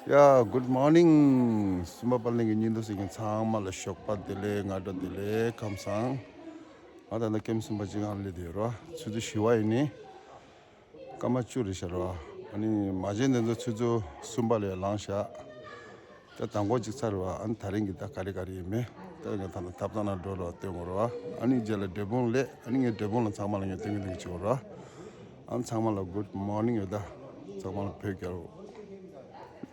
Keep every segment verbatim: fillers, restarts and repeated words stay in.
ཡ། Good morning། སུམ་པ་པ་ལིང་གི་བརྙན་ཐུང་གཟིགས་མཁན་ཚང་མ་ལ་ཞོགས་པ་བདེ་ལེགས། སྔ་དྲོ་བདེ་ལེགས། ཁམས་བཟང་། ང་ད་ལྟ་ཀེམ་སུམ་པ་གཅིག་སྒང་སླེབས་བསྡད་ཡོད་རེད་བ། ཆུ་ཚོད་བཞི་པ་ཡིན་ནི། སྐར་མ་བཅུ་རེད་ཤག་རེད་བ། ཨ་ནི་མ་བྱན་དེ་ཚོ་ཆུ་ཚོད་གསུམ་པ་ལ་ལངས་ཤག་ད་དང་པོ་གཅིག་ཚར་བ། ཨ་ནི་དེ་རིང་གི་ད་ག་རེ་ག་རེ་ཡིན་མིན་ད་ང་ད་ལྟ་ཐབ་ཚང་ནང་འགྲོ་ར་བ་སྟོན་དགོས་རེད་བ། ཨ་ནི་རྗེས་ལ་འབྲས་སྤུངས་སླེབས། ཨ་ནི་ངས་འབྲས་སྤུངས་ལ་ཚང་མ་ལ་ངས་སྟོན་གི་སྟོན་གི་བྱེད་དགོས་རེད་བ། ཨ་ནི་ཚང་མ་ལ་good morning ཡོད། ད་ཚང་མ་ལ་བོད་རྒྱལ་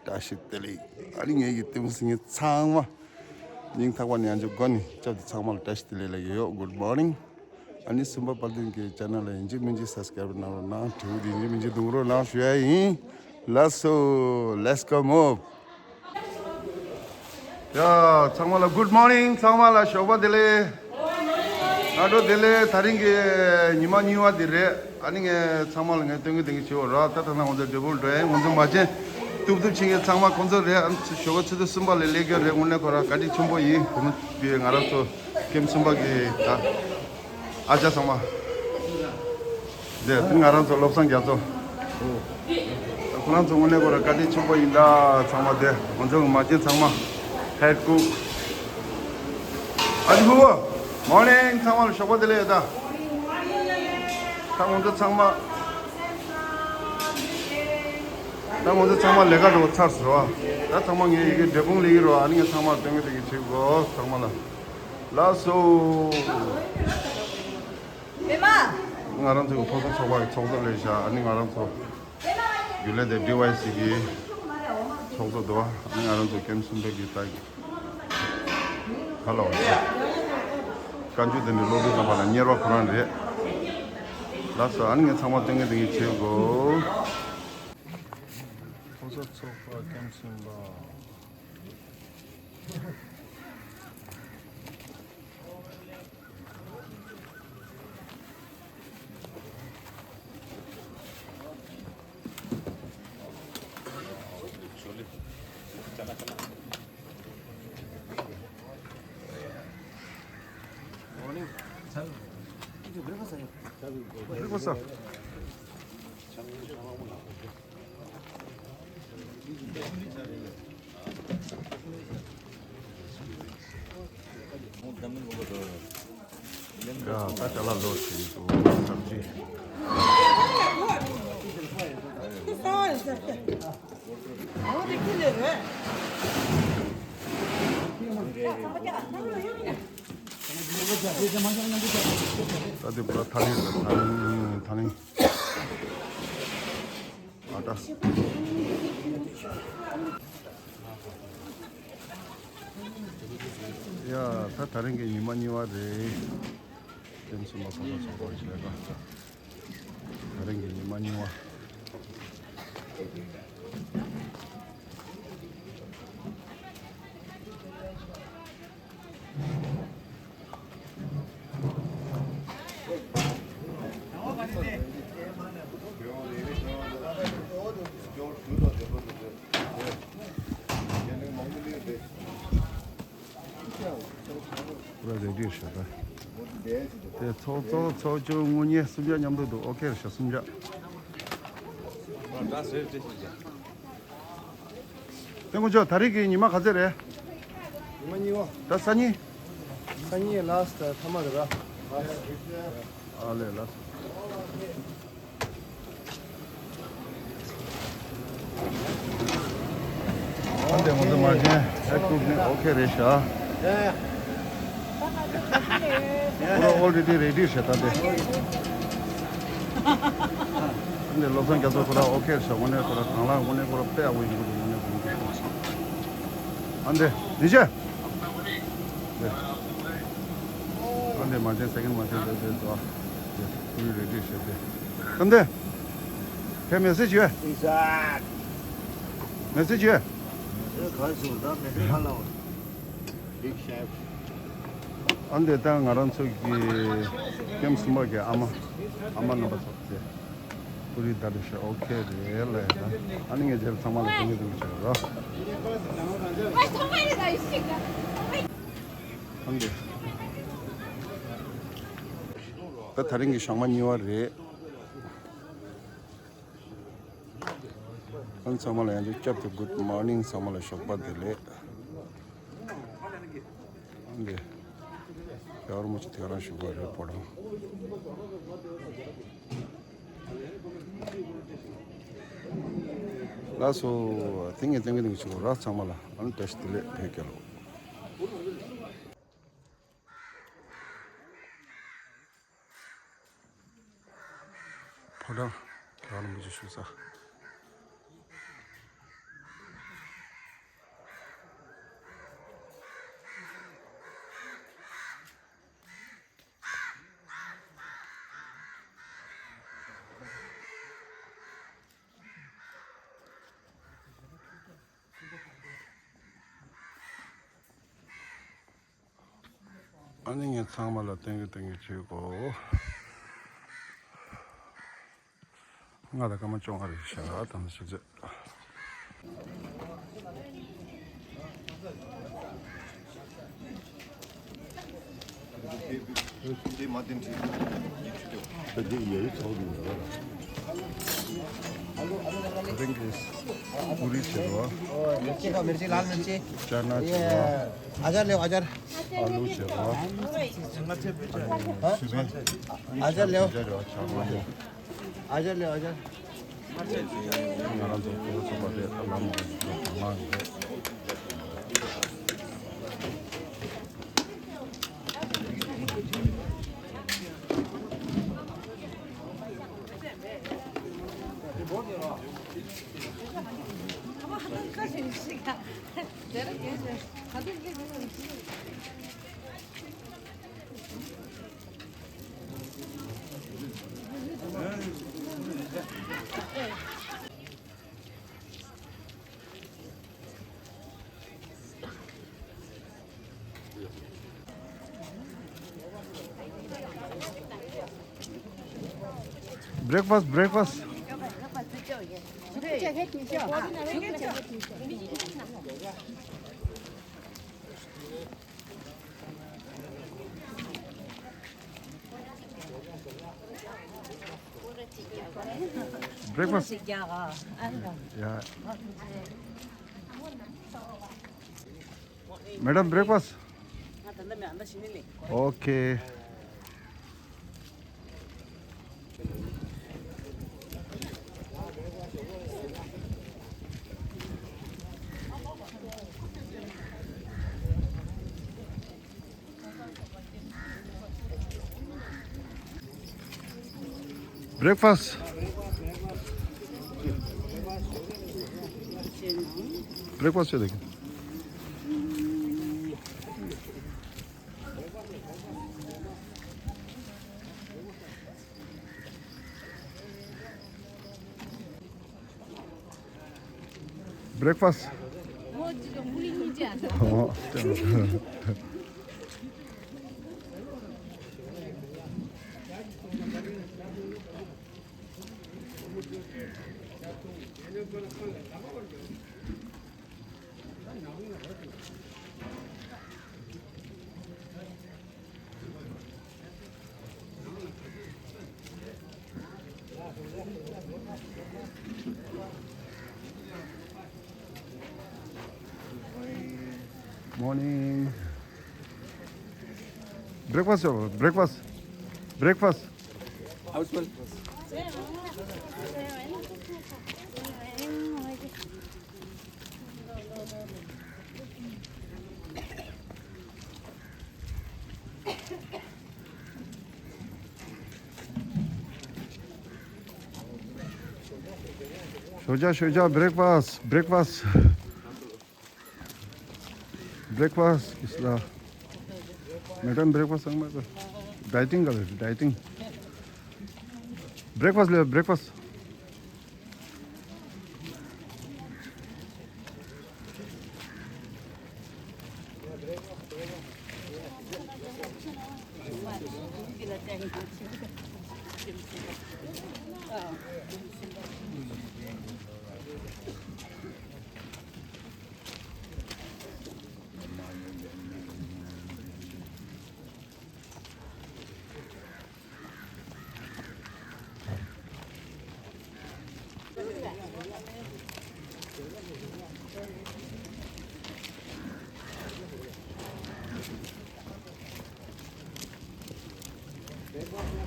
བཀྲ་ཤིས་བདེ་ལེགས། ཨ་ནི་ངེད་ཀྱི་ལྟད་མོ་གཟིགས་མཁན་ཚང་མ་སྙིང་ཐག་པ་ནས་ཡང་ཅིག་སྒོ་ནས་སྐྱབས་དེ་ཚང་མ་ལ་བཀྲ་ཤིས་བདེ་ལེགས་ལབ་ཀྱི་ཡོད། Good morning། ཨ་ནི་སུམ་པ་དཔལ་ལྡན་གྱི་ཆེ་ནལ་ལ་ཡིན་གཅིག་མིན་གཅིག་སབ་སི་ཀ་རེབ་གནང་རོགས་གནང་། དྲི་བ་དེ་ཡིན་གཅིག་མིན་གཅིག་གཏོང་རོགས་གནང་ཞུ་ཡ་ཡིན། ལགས་སོ། Let's go move། ཡ། ཚང་མ་ལ་good morning། ཚང་མ་ལ་ཞོགས་པ་བདེ་ལེགས། སྔ་དྲོ་བདེ་ལེགས། དེ་རིང་གི་ཉི་མ་གཉིས་པ་འདི་རེད། ཨ་ནི་ངས་ཚང་མ་ལ་ངས་སྟོན་གི་སྟོན་གི་བྱེད་དགོས་ར། ད་ད་ལྟ་ང་ཚོ་འབྲས་སྤུངས་འགྲོ་ཡ་ཡིན། ང་ཚོ་མ་བྱན་ཐུབ་ཐུབ་བྱེད་མཁན་ཚང་མ་ཁོང་ཚོ་རེད། ཨ་ནི་ཞོགས་པ་ཆུ་ཚོད་གསུམ་པ་ལ་སླེབས་ཀྱི་རེད། དངོས་གནས་ཁོ་ར་བཀའ་དྲིན་ཆེན་པོ་ཡིན། དེ་ནི་ང་རང་ཚོ་ཀེམ་སུམ་པ་གི་ད། ཨ་ཅག་ཚང་མ། དེ་དེ་ང་རང་ཚོ་བློ་བཟང་རྒྱ་མཚོ། ཁོ་རང་ཚོ་དངོས་གནས་ཁོ་རང་བཀའ་དྲིན་ཆེན་པོ་ཡིན་ད། ཚང་མ་དེ་ང་ཚོ་གི་མ་བྱན་ཚང་མ་ཧེཌ་ཀུག་ཨ་ནི་ཧུ་བོ། Morning། ཚང་མ་ལ་ཞོགས་པ་བདེ་ལེགས་ཡོད་ད། ད་ང་ཚོ་ཚང་མ། ད་ང་ཚོ་ཚང་མ་ལས་ཀ་འགྲོ་ཚར་ཟེར་བ། ད་ཚང་མ་ངས་ཡི་གེ་འབྲས་སྤུངས་སླེབས་ཀྱི་རེད་བ། ཨ་ནི་ངས་ཚང་མ་སྟོན་གི་སྟོན་གི་བྱེད་དགོས། ཚང་མ་ལ་ལགས་སོ། ང་རང་ཚོའི་ཕོ་བྲང་ཚོགས་པ་གི་ཚོགས་གཙོ་སླེབས་ཤག་ཨ་ནི་ང་རང་ཚོ་རྒྱུན་ལས་དེ་ཌི་ཝའི་སི་གི་ཚོགས་གཙོ་འདུག་ཨ་ནི་ང་རང་ཚོ་ཀེམ་སུམ་པའི་གི་ད་ག་ལ་བ་བཀའ་འགྱུར་དེ་འདྲ་སློབ་དཔོན་ཚང་མ་ལ་གཉེར་བ་ཁོ་རང་རེད། ལགས་སོ། ཨ་ནི་ངས་ཚང་མ་སྟོན་གི་སྟོན་གི་བྱེད་དགོས། ཕོ་བྲང་ཚོགས་པ་ཀེམ་སུམ་པ། ཡ། ད་ཅ་ལག་ལོག་བྱས་འདུག་སབ་ཇི། ད་དེ་པུ་ར་ཐ་ལིང་རེད། ཐ་ལིང་། ཐ་ལིང་། ཨ་ད། ཡ། ད་དེ་རིང་གི་ཉི་མ་གཉིས་པ་རེད། ཀེམ་སུམ་པ་ཕོ་བྲང་ཚོགས་པ་བྱས་པ། དེ་རིང་གི་ཉི་མ་གཉིས་པ། པུ་ར་རེ་ཌི་ཤག་ད། དེ་ཚོགས་གཙོ་ཚོགས་ཆུང་དངུལ་གཉེར་སུམ་བརྒྱ་མཉམ་དུ་འདུག་ཨོ་ཁེ་རེད་ཤག་སུམ་བརྒྱ། ཏེ་ཀུན་ཆོ། ད་རེས་ཀྱི་ཉི་མ་ག་ཚོད་རེད། ཉི་མ་གཉིས་པ། ད་སང་ཉིན། སང་ཉིན་ལ་སི་ཊི་མཐའ་མ་རེད་ར། ཨ་ལས་ལགས། ཨ་འདི་ང་ཚོ་མ་བྱན་ཧེཌ་ཀུག་ནི་ཨོ་ཁེ་རེད་ཤག་ཁོ་རང་ཨོལ་རེ་ཌི་རེ་ཌི་རེད་ཤག་ད་དེ། ཨ་འདི་བློ་བཟང་རྒྱ་མཚོ་ཁོ་རང་ཨོ་ཁེ་རེད་ཤག་དངོས་གནས་ཁོ་རང་དང་བླངས་དངོས་གནས་ཁོ་རང་དཔེ་ཡག་པོ་ཡིན་འདུག་དངོས་གནས་ཁོ་རང་། ཨ་འདི་འདི་ཅི། ཨ་འདི་མ་བྱན་སེ་ཀེན་མ་བྱན་དེ་དེ་དོ། དེ་ཁོ་རང་རེ་ཌི་རེད་ཤག་དེ། ཨ་འདི། དེ་མེ་སེ་ཇི་ཡོད། མེ་སེ་ཇི་ཡོད། ཨ་འདི་ད་ང་རང་ཚོ་གི་ཀེམ་སུམ་པ་གི་ཨ་མ། ཨ་མ་རྣམ་པ་ཚོ་དེ། ཀུ་རི་ད་རེ་ཤ་ཨོ་ཁེ་རེད་ལ་ཡ་ད། ཨ་ནི་ངས་རྗེས་ཚང་མ་ལ་ཐུགས་རྗེ་ཆེ་ཞུ་རོགས། ཨ་འདི། ད་དེ་རིང་གི་ཞག་མ་གཉིས་པ་རེད། ཨ་ཚང་མ་ལ་ཡང་བསྐྱར་དུ་good morning། ཚང་མ་ལ་ཞོགས་པ་བདེ་ལེགས། འདི་ཡར་མོ་ཆེ་དེ་རང་ཞུ་བ་རེད་པོ་རང་། ལགས་སོ། དེང་གི་དེང་གི་དེང་གི་ཆུ་ར་ཚང་མ་ལ་ཨ་ནི་བཀྲ་ཤིས་བདེ་ལེགས་བོད་རྒྱལ་ལོ། ཕོ་བྲང་། རྒྱལ་བ་རིན་པོ་ཆེ་བཞུགས་ས། ཨ་ནི་ངས་ཚང་མ་ལ་སྟོན་གི་སྟོན་གི་བྱེད་དགོས། ང་ལ་སྐར་མ་བཅོ་ལྔ་རེད་ཤག་ད་ནི་ཆུ་ཚོད། मिर्ची का, मिर्ची, लाल मिर्ची। चना ये, अजर ले, अजर। आलू सेवा। हाँ? अजर ले। अजर ले, अजर। Breakfast, breakfast. Breakfast. Yeah. Madam, breakfast. Okay. Breakfast. Breakfast चलेगा। Breakfast. Morning. Breakfast, breakfast, breakfast. ཞོགས་ཇ་ཞོགས་ཇ། Breakfast, breakfast. Breakfast is the, madam, breakfast ang mata. Dieting ka, dieting. Breakfast le, breakfast.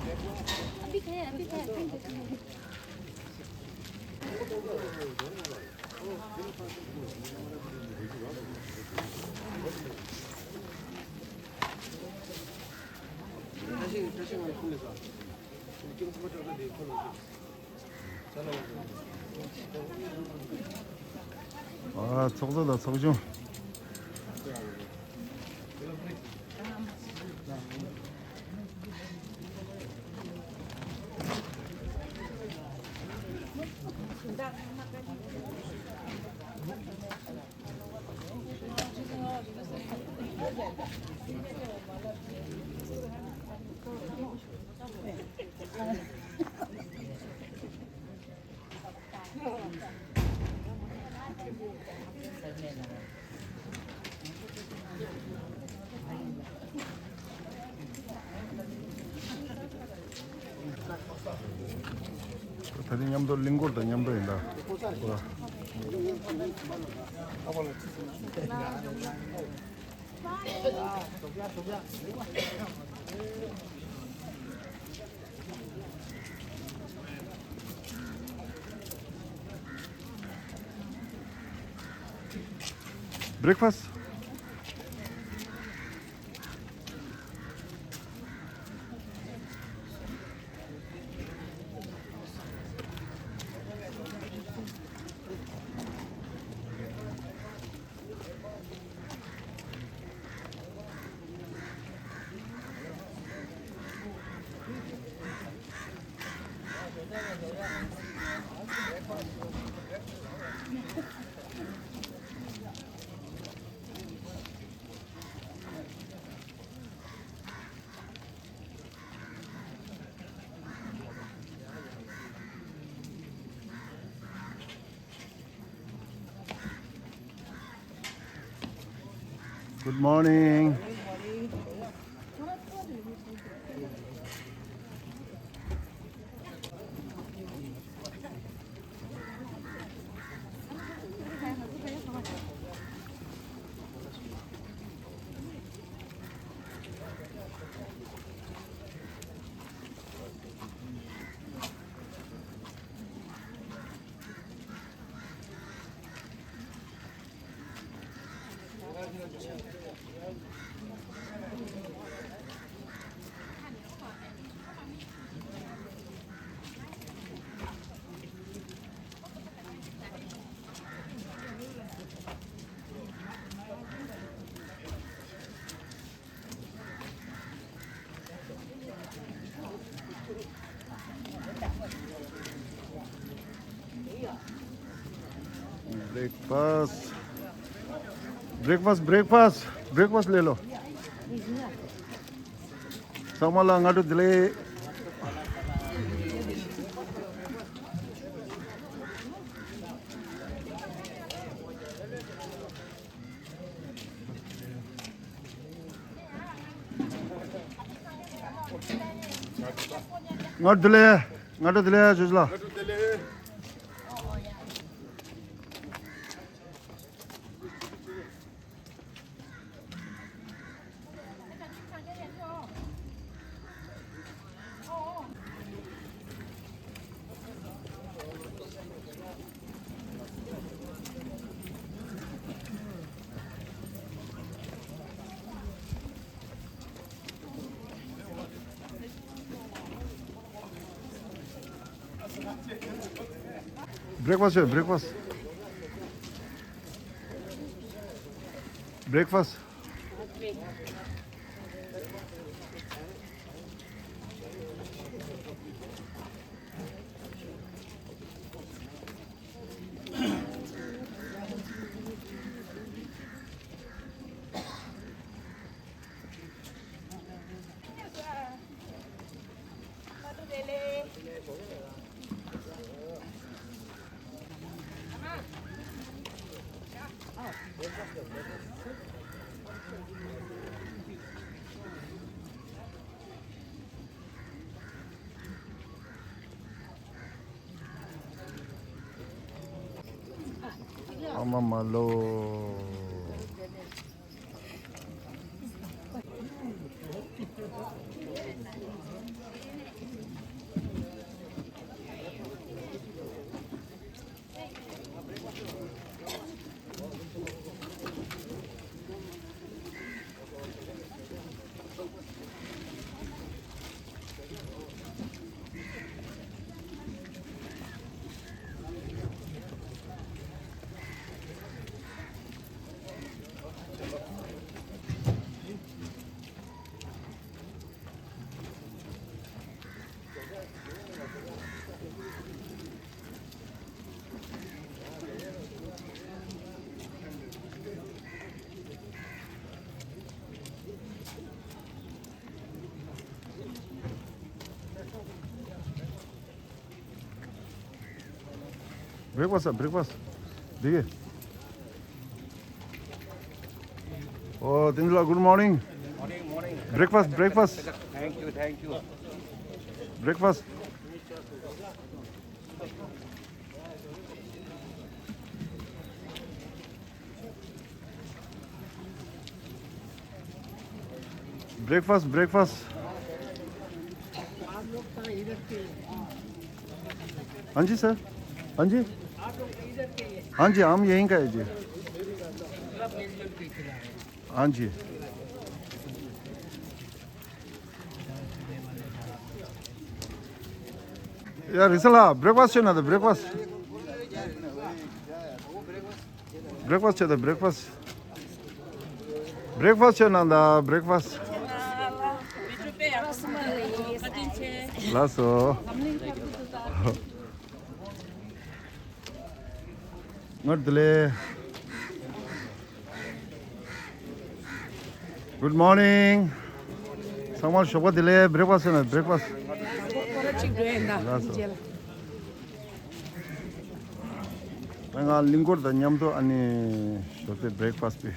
ཨ། ཚོགས་གཙོ་དང་ཚོགས་ཆུང་། ད་རིང་མཉམ་དུ་གླིང་སྐོར་དང་མཉམ་དུ་ཡིན་ད། Breakfast. Good morning. Breakfast. Breakfast, breakfast, breakfast ले लो। ཚང་མ་ལ་སྔ་དྲོ་བདེ་ལེགས། སྔ་དྲོ་བདེ་ལེགས། སྔ་དྲོ་བདེ་ལེགས་ཇོ་ཇོ་ལགས། Breakfast, sir, breakfast. Breakfast. ཨ་མ་མ་ལོ། Breakfast, breakfast. འདི་གི། ཨོ། དེ་འདྲ། Good morning. Morning, morning. Breakfast, breakfast. Thank you, thank you. Breakfast. Breakfast, breakfast. आप लोग का इधर के? हाँ जी सर। हाँ जी। आप लोग इधर के? हाँ जी, हम यहीं का है जी। सब मिलजुल के खिला रहे हैं। हाँ जी। ཡ། རེད་ཟེར་ལ། breakfast བྱས་ན་དང་། breakfast། breakfast བྱས་དང་། breakfast། breakfast བྱས་ན་དང་། breakfast། ལགས་སོ། སྔར་དེ་ལས། Good morning. ཚང་མར་ཞོགས་པ་བདེ་ལེགས། breakfast བྱས་ན། breakfast། ལགས་སོ། ང་གླིང་སྐོར་དང་མཉམ་དུ་ཨ་ནི་ཞོགས་པའི་breakfast པི།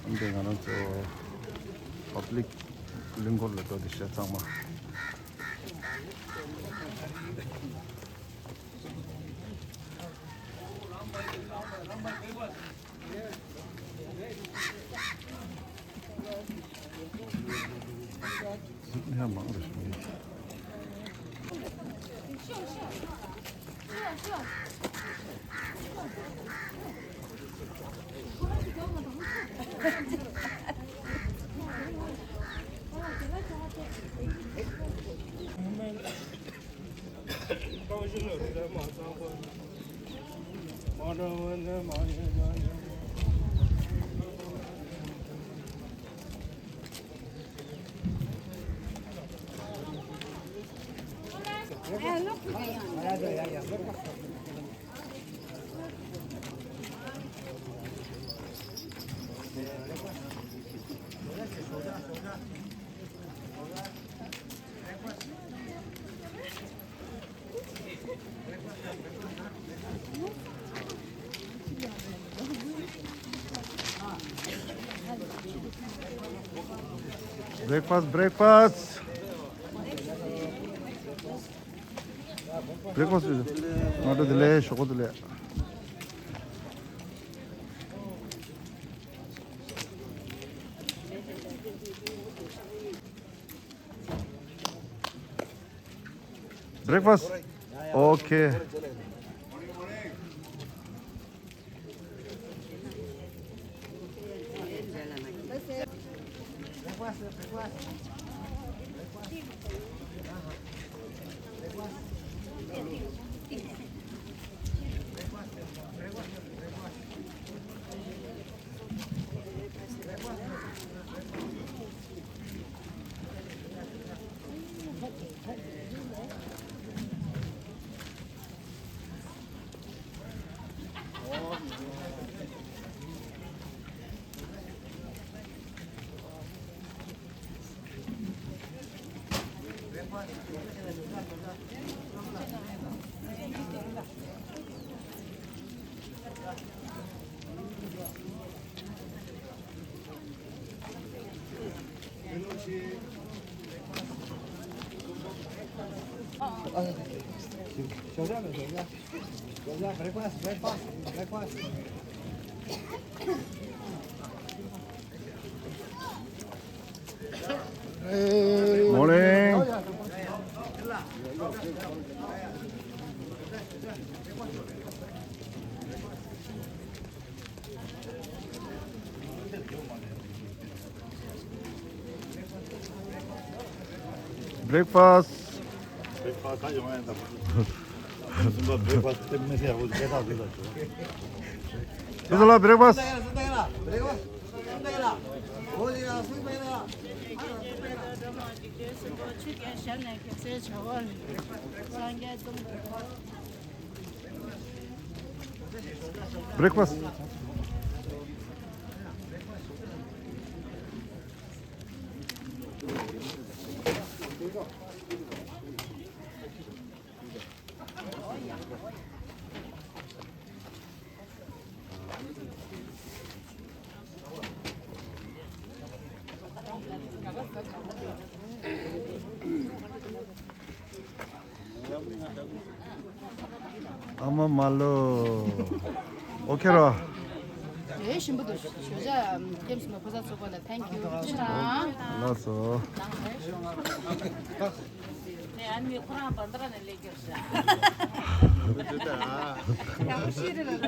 ཨ་ནི་ང་རང་ཚོ་public གླིང་སྐོར་ལ་འགྲོ་བསྡད་ཤག་ཚང་མ། Breakfast, breakfast. Breakfast. ང་ཚོ་དེ་ལས་ཞོགས་པ་དེ་ལས། Breakfast. Okay. Morning. Breakfast. Breakfast ད་ཡོང་ཡ་ད། གསུམ་པ་breakfast དེ་མི་ཤེས་ཡ། འོ་དེ་ད་དེ་ད་ཆོ། སོ་སོ་ལ་breakfast། Breakfast. ཨ་མ་མ་ལོ། ཨོ་ཁེ་རོ། ཨེ་ཞིམ་པོ་འདུག་ཞོ་ཇ་ཀེམ་སི་མ་ཕོ་ས་ཚོ་གོ་ལ་thank you ཅི་རང་། ལགས་སོ། ནས་ཨ་ནི་ཁོ་རང་བན་དྷ་ར་ནས་སླེབས་ཀྱི་རེད་ཤག་ཡག་ཤོས་རེད་ལ།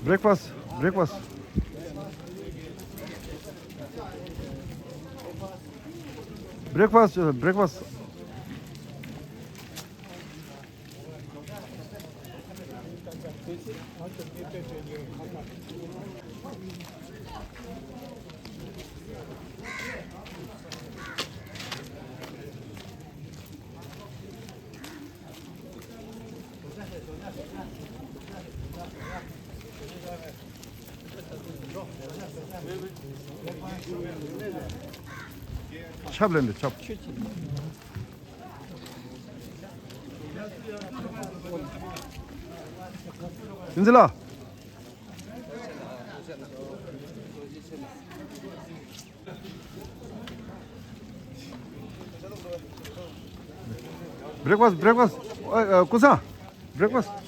Breakfast, breakfast. Breakfast, breakfast. ཆབ་ལེན་དུ་ཆབ། ཡིན་ཟི་ལ། Breakfast, breakfast. ཨ། ཨ། ཀུན་བཟང་། Breakfast.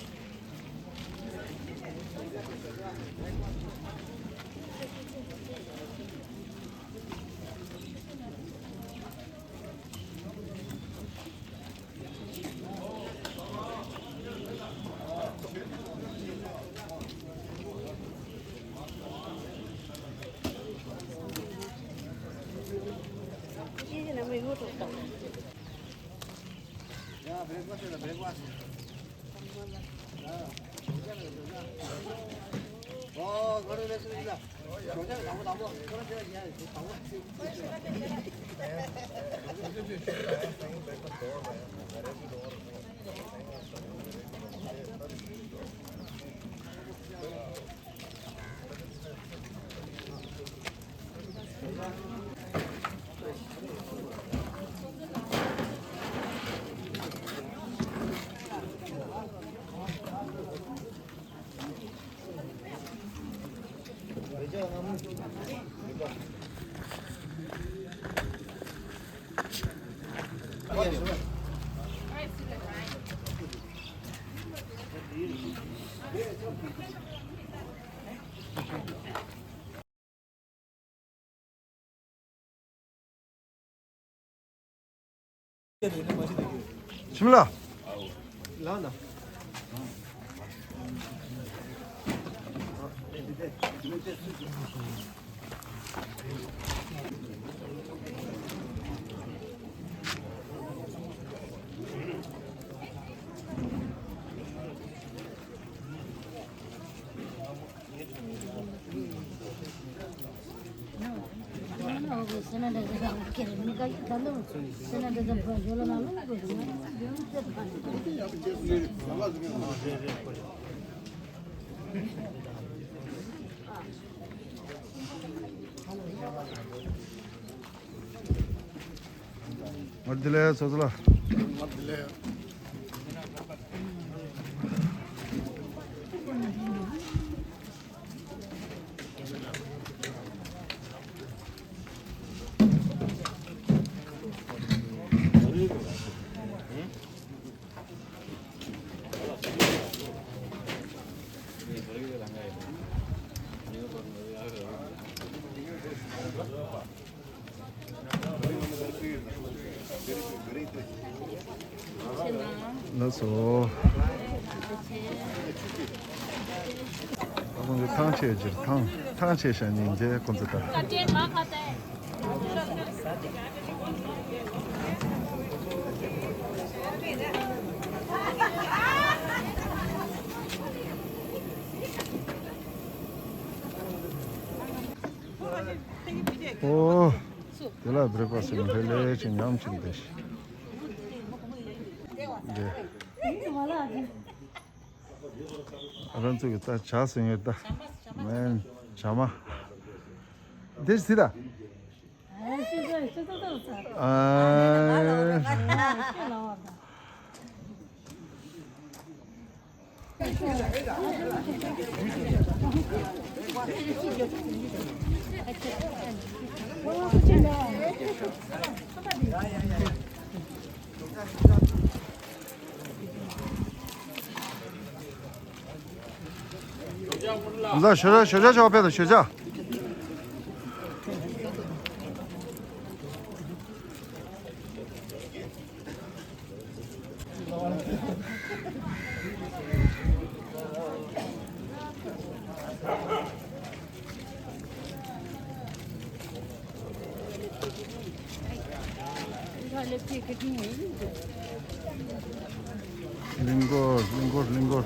ཁྱིམ་ལ། ལགས་ན། བདེ་ལེགས་ཚོགས་གཙོ་ལགས། ལགས་སོ། ཁོང་ཚོ་ཐང་ཆད་ཅིག་ཐང་ཐང་ཆད་ཤ་ཉིན་རྗེས་ཁོང་ཚོ་ད། ཨོ། དེ་ལ་བྲེག་ཕ་སི་ལ་འཕེལ་ལེ་ཅིག་ཉམས་ཅིག་འདི་ཤི། འདི། ང་རང་ཚོ་གི་ད་ཇ་ཟེར་ངེས་ད། མེན་ཇ་མ། འདིར་སི་ད། ད་ཞོ་ཇ་ཞོ་ཇ་ཆོག་ཕེབས་དང་ཞོ་ཇ། གླིང་སྐོར་གླིང་སྐོར་གླིང་སྐོར།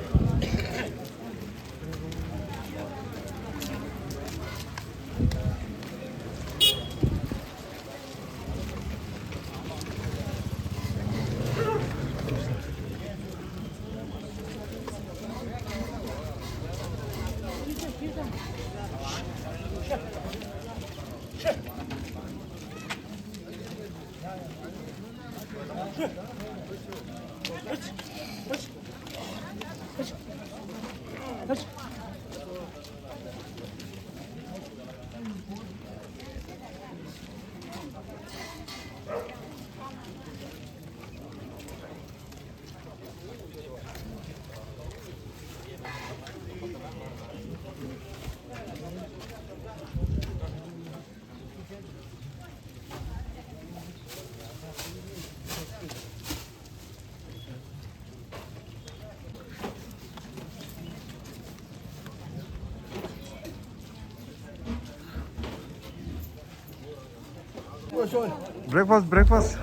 Breakfast, breakfast.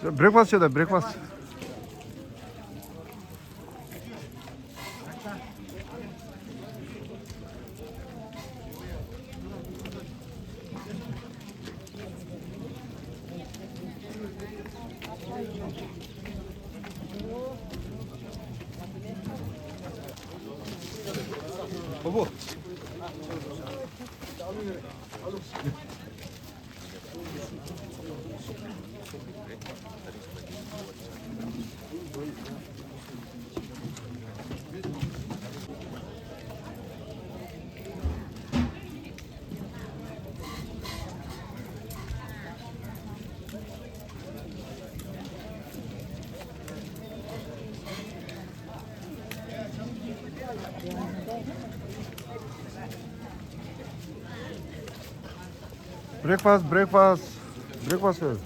Breakfast ཆེ་ད་breakfast. Breakfast, breakfast, breakfast.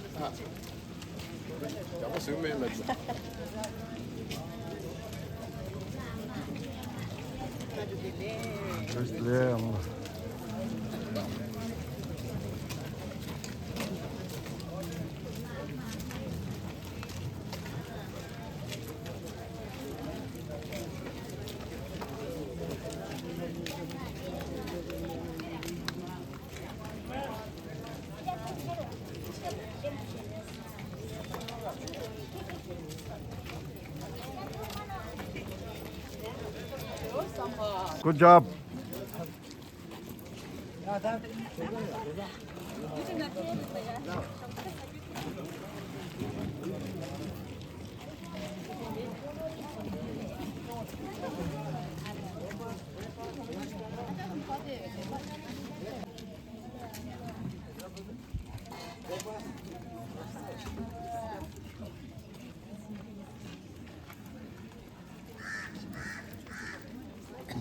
Good job.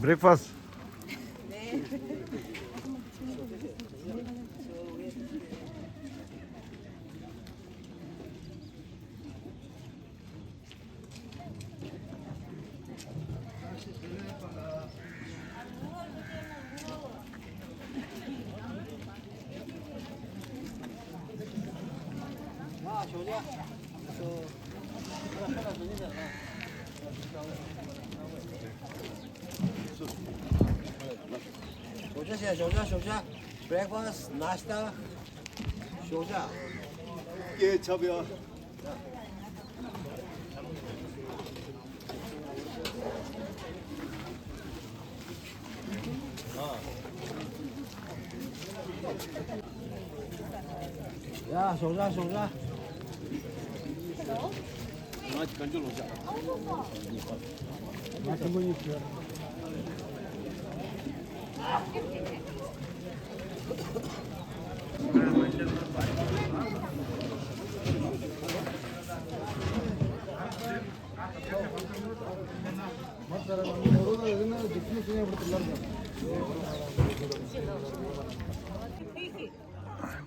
Breakfast. ཞོགས་ཇ་བྱས། ཞོགས་ཇ། ཞོགས་ཇ། Breakfast, ནཱ་ཤ་ཏཱ། ཞོགས་ཇ། སྐད་ཆབ་ཡ།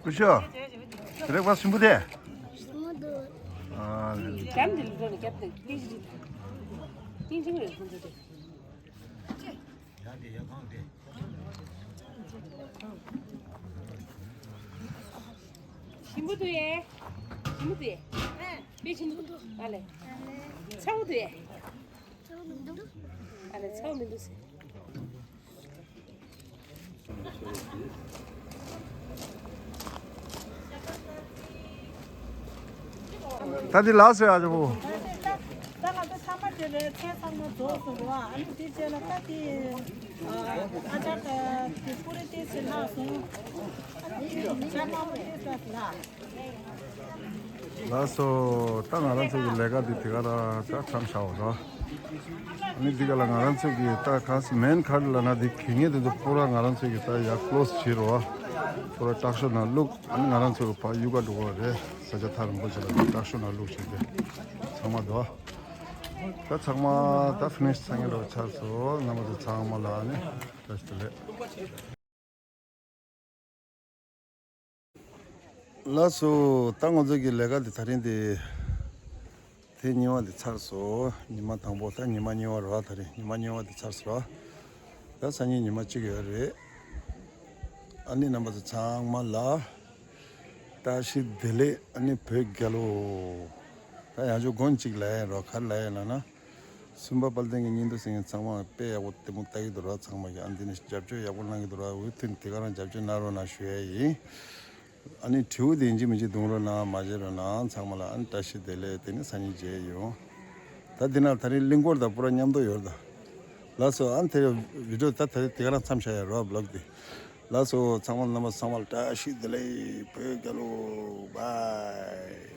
ཀུ་ཤུ། རེག་པ་ཞིམ་པོ་དེ། ཞིམ་པོ་འདུག་ཨ་ལེ། རྒྱབ་འདི་ལ་འགྲོ་ནས་རྒྱབ་འདི་ཏིང་ཞིག་རེད། ཏིང་ཞིག་རེད་ཁོང་ཚོ་དེ། ཞིམ་པོ་འདུག་ཡེ། ཞིམ་པོ་འདུག་ཡེ། དཔེ་ཞིམ་པོ་འདུག་ཨ་ལེ། ཚ་བོ་འདུག་ཡེ། ཚ་བོ་མི་འདུག་ཨ་ལེ་ཚ་བོ་མི་འདུག་ཟེར། ད་འདི་ལགས་སོ་ཡ་ཇོ་བོ། ད་ང་ཚོ་ཚང་མ་དེ་རེད། ཚེ་ཚང་མ་རྫོགས་སོང་རོ། ཨ་ནི་དེ་རྗེས་ལ་ད་དེ་ཨ་ཅག་དེ་པུ་རི་དེ་ཚེ་ལྷག་སོང་། ཨ་ནི་དེ་ཇ་དམར་པོ་དེ་ཚེ་ལྷག་ལགས་སོ། ད་ང་རང་ཚོ་གི་ལས་ཀ་འདི་དེ་ག་རང་ད་མཚམས་བཞག་འོ་ད། ཨ་ནི་འདི་ག་ལ་ང་རང་ཚོ་གི་ད་ག་སི་མེན་ཁར་ལ་ན་འདི་གི་ངེད་དེ་ཚོ་པུ་ར་ང་རང་ཚོ་གི་ད་ཡ་ཀློ་སི་བྱེད་རོ། པུ་ར་ཀྲག་ཤོ་ན་བླུག་ཨ་ནི་ང་རང་ཚོ་གི་ཕ་ཡུ་ག་འགྲོ་གོ་རེད། ས་ཆ་ཐག་རིང་པོ་ཅིག་ལ་འདི་ཀྲག་ཤོ་ན་བླུག་བྱེད་དེ་ཚང་མ་དོ། ད་ཚང་མ་ད་ཕི་ནིཤ་ཚང་ངེ་རོ་ཆར་སོ་རྣམ་པ་ཚོ་ཚང་མ་ལ་ཨ་ནི་བཀྲ་ཤིས་བདེ་ལེགས། ལགས་སོ། ད་ང་ཚོ་གི་ལས་ཀ་འདི་ད་རིང་འདི་ཐེངས་གཉིས་པ་འདི་ཚར་སོང་། ཉི་མ་དང་པོ་ད་ཉི་མ་གཉིས་པ་རེད་བ། ད་རིང་ཉི་མ་གཉིས་པ་འདི་ཚར་སོང་ར། ད་སང་ཉིན་ཉི་མ་གཅིག་ཡོད་རེད། ཨ་ནི་རྣམ་པ་ཚོ་ཚང་མ་ལ་བཀྲ་ཤིས་བདེ་ལེགས། ཨ་ནི་བོད་རྒྱལ་ལོ། ད་ཡང་ཅིག་གོང་ཅིག་ལ་ཡིན་རོ་ག་རེ་ལ་ཡིན་ལ་ན། སུམ་པ་དཔལ་ལྡན་གྱི་བརྙན་ཐུང་གཟིགས་མཁན་ཚང་མ་དཔེ་ཡག་པོ་ལྟད་མོ་ལྟ་གི་འདུག་ར། ཚང་མ་གི་ཨ་འདི་ནི་རྒྱབ་སྐྱོར་ཡག་པོ་གནང་གི་འདུག་ར། འུ་ཐུག་དེ་ག་རང་རྒྱབ་སྐྱོར་གནང་རོགས་གནང་ཞུ་ཡ་ཡིན། ཨ་ནི་དྲི་བ་དེ་ཡིན་གཅིག་མིན་གཅིག་གཏོང་རོགས་གནང་། མ་བརྗེད་རོགས་གནང་། ཚང་མ་ལ་ཨ་ནི་བཀྲ་ཤིས་བདེ་ལེགས། དེ་ནི་སང་ཉིན་མཇལ་ཡོང་། ད་འདི་ན་ད་རིང་གླིང་སྐོར་དང་པུ་ར་མཉམ་དུ་ཡོད་ར་ད། ལགས་སོ། ཨ་ནི་དེ་བི་ཌི་ཡོ་ད་ད་དེ་ག་རང་མཚམས་བཞག་ཡ་རོ་བི་ལོག་དེ། ལགས་སོ། ཚང་མ་རྣམ་པ་ཚང་མ་ལ་བཀྲ་ཤིས་བདེ་ལེགས། བོད་རྒྱལ་ལོ། བཱའི།